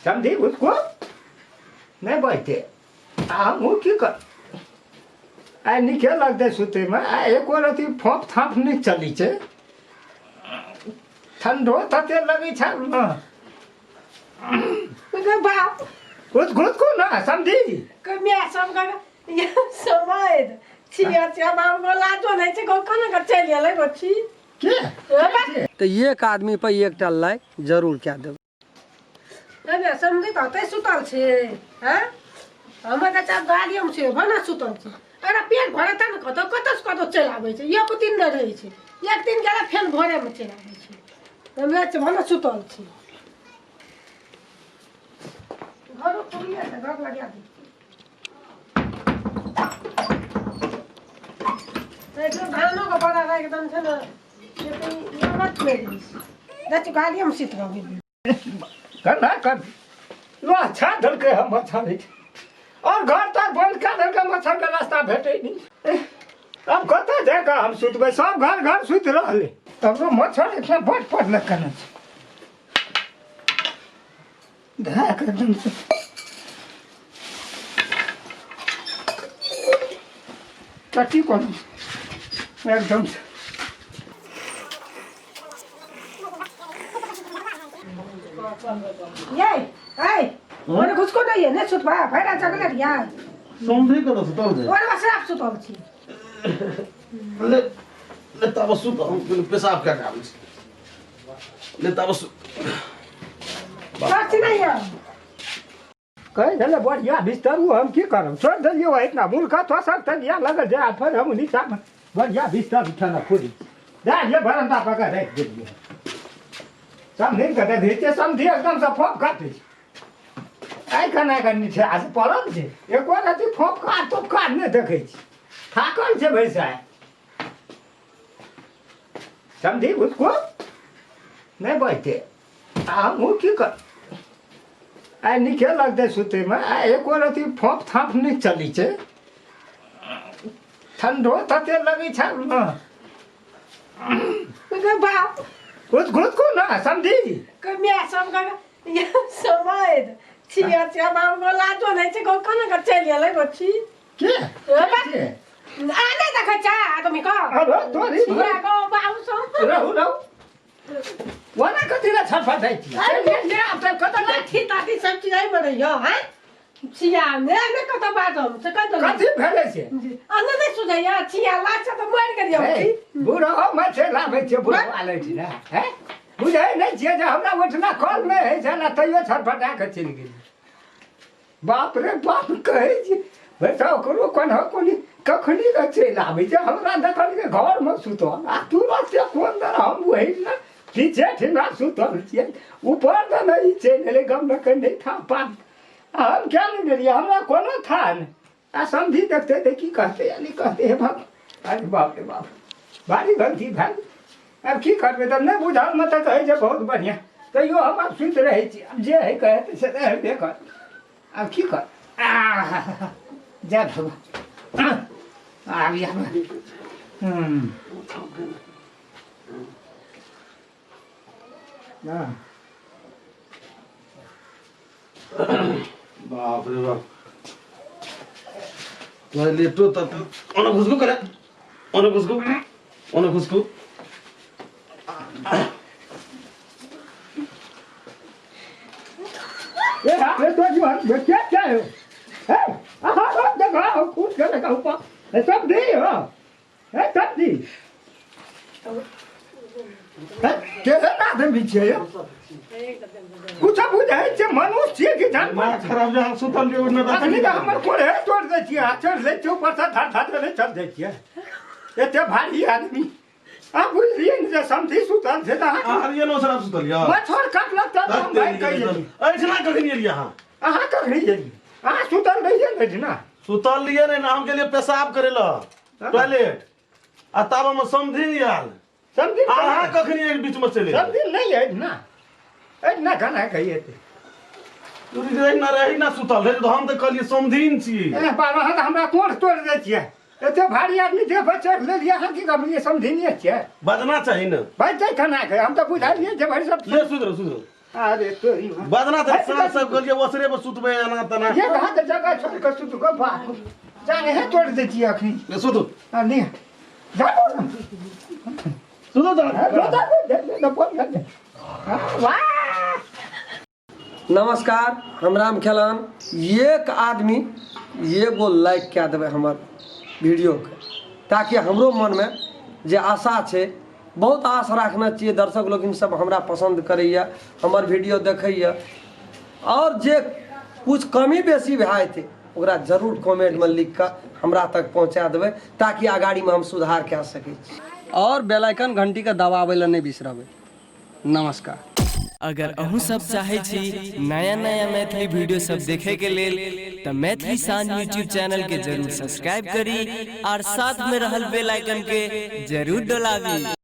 समझी उसको नहि बजतै आ हमहूँ की कर आइ नीके लगतै सुतैमे आ एको रत्ती फोप थाप नहि चलै छै ठण्डो तते लगै छै ने गे बाप घुस घुस को ना समझी के my सब के ये समैद छिया छिया बाप गो लाजो नहि छै गो कोना के चलि एलै गो छी के ए तऽ एक आदमी पर एकटा लाइक जरूर कए देबै अरे समझी तऽ ओतै सुतल छै हँ हमर बच्चा गाड़ियोमे छै भना सुतल छै अरे पेट भरता ने कतौ कतौ से कतौ चलि आबै छै एक दिन नहि रहै छै एक दिन गेला फेर भोरेमे चलि आबै छै हमरा छै भना सुतल छै घरो खुलिए छै घर लगा दी धानो के बड़ा एकदम छै ने गाड़ियोमे सुति रहबै करना कर लो अच्छा देलकै हम मच्छर होइ छै और घर तर बंद कए देलकै मच्छर के रास्ता भेटै नहि अब कतऽ जाकऽ हम सुतबै सब घर घर सुति रहलै तब तो मच्छर एखन बड पड़लक केने छै धए कऽ एकदम से टट्टी कोन एकदम से ये ऐ ओने घुसको नहीं है ने सुतबा भैरा जगले रिया समझै कतऽ सुतल छै ओने बस आप सुतल छी ले ले तब सुत हम पहिले पेशाब कए कऽ आबै छी ले तब सुत सच नहीं है कहि देलै बढ़िया बिस्तर ओ हम की करब छोड़ि देलियै ओ इतना मुर्खा थोसर तक या लगल जे आ फेर हम नीचामे बढ़िया बिस्तर उठेना खोजी दए दियै बरंडा पर के राखि देलियै समधिन के देखै छियै समधि एकदमसँ फोप काटै छै आइ केना कऽ छै आ से पड़ल छै एको रति फोप काट तोप काट नहि देखै छी थाकल छै भैसा समझी उसको नहि बजतै आ हमहूँ की कर आइ नीके लगतै सुतैमे आ एको रति फोप थाप नहि चलै छै ठण्डो तते लगै छै ने गे बाप घुस घुस को ना समझी के my सब के ये समैद छिया छिया बाप गो लाजो नहीं छै गो कोना के चलि एलै गो छी के के? आ नहि देखै छै आदमी के अरे तोरी छिया गो बाबू सब रहू रहू ओना कथी लए छटफटाइ छी ले ले आब तऽ कतऽ जाइ छी? लाठी ताठी सब चीज एहिमे रहियो हैं छिया ने ने कतऽ बाजम से कह देलहुँ कथी भेलै से अन्न नहि सुझैया छिया लाज तऽ मरि गेलियै हम हे, छी बूढ़ो मछे लाबै छियै बूढ़ो आलै छी ने हैं बुझै नहि छियै जे हमरा ओहिठिना कल नहि होइ छलै तैयो छटफटा कऽ चलि गेली बाप रे बाप कहै छी वैसा ओकरो कोन कोनी कखनी के चलि आबै छै हमरा देखलियै घरमे सुतल आ तुरत कोन दर हम वही ने पीछे ठिना सुतल छियै ऊपर तऽ नहि चलि एलै गम के नहि था पाप आ हम क्या नहि गेलियै हमरा कोनो था नहि आ समझी देखते तऽ की कहते या नहि कहते हे बाप अरे बाप रे बाप भारी गलती भेल आब की करबै तब नहि बुझलमे तऽ कहै छै बहुत बढ़िआँ तैयो हम आब सुति रहै छी आब जे हइ कहै से तऽ हेबे कर आब की कर आह जय भगवान आब हाँ बाप रे बाप लेटो त ओना घुसकू करे ओना घुसकू ओना घुसकू ए हाँ तो जीवन क्या क्या है ए हाँ हाँ देखो कूद के लगा ऊपर सब दी हो ए सब दी केहन आदमी छियै यौ कुछ बुझै छै मनुष्य छियै कि जानवर दिमाग खराब जे अहाँ सुतल रहियै ओहिमे अखनी तऽ हमर कोढ़े तोड़ि दै छियै आ चढ़ि लै छियै ऊपरसँ धर धर दै चल जाइ छियै एते भारी आदमी आ बुझलियै ने जे समधी सुतल छै तऽ अहाँ अहाँ रहियै ने ओसरा सुतल यऽ मच्छर काटलक तब हम भागि कऽ एलियै एहिठिना कखनी एलियै अहाँ अहाँ कखनी एलियै अहाँ सुतल रहियै ने एहिठिना सुतल रहियै ने हम गेलियै पेशाब करै लए टॉयलेट आ तब हम समझी नहि आयल समझी अहाँ कखनी एक बीच में चले समझी नहीं है ना ए ना खाना खाइए ते रही ना रही ना सुतल रही तो हम तऽ कहलियै समधीन छी ए बाबा हम हमरा कोढ़ तोड़ दै छियै एते भारी आदमी देह पर चढ़ लेलियै अहाँ की कहलियै समझिनिये छियै बजना चाही ने बाजतै खाना के हम तऽ बुझलियै जे भाई सब ले सुधरो सुधरो अरे तोरी माँ। बदना तऽ साँझ सब कहलियै ओसरे पर सुतबै एना तेना। ये कहाँ के जगह छोड़ के सुत गो बाप जाने है तोड़ देती अखनी। ले सुतू। आ नहीं जाओ ना। सुतू तऽ। हाँ, दो, दो, दो, दो, दो, फोन कर दे। हाँ, वाह। नमस्कार, हम राम खेलान। एक आदमी एगो लाइक कए देबै हमर वीडियोके, ताकि हमरो मनमे जे आशा छै, बहुत आश राखने छियै, दर्शक लोकिन सब हमरा पसन्द करैए, हमर वीडियो देखैए, आओर जे कुछ कमी बेसी भए जेतै ओकरा जरूर कमेंटमे लिख कऽ हमरा तक पहुँचा देबै, ताकि अगाड़ीमे हम सुधार कए सकै छी। आओर बेल आइकन घंटीके दबाबै लए नहि बिसरबै। नमस्कार। अगर अहूँ सब चाहे छी नया नया मैथिली वीडियो सब देखे के लेल त मैथिली शान यूट्यूब चैनल के जरूर सब्सक्राइब करी और साथ में रहल बेल आइकन के जरूर दबाबी।